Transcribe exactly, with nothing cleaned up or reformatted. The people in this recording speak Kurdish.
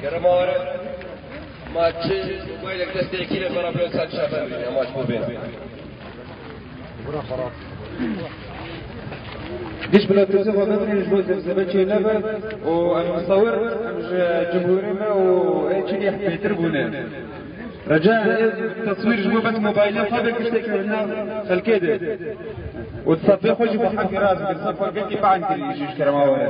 Kerem aware. Ma çi mobaylek destê yekî de bera bira ser çape bîne, ma ji bo bêne. Giş bila Tirkiyê xwe bibînin ji bo zevzeve çê nebe û em misawir em ji cumhurê me û ê çilî bêtir bûne. Rica ez teswîr ji bo bes mobaylê xwe be tiştekî nav xelkê de. Û sefê xwe jî bi heqî rast kir, sefê xwe gelkî be'en kirî jî ji kerema we re.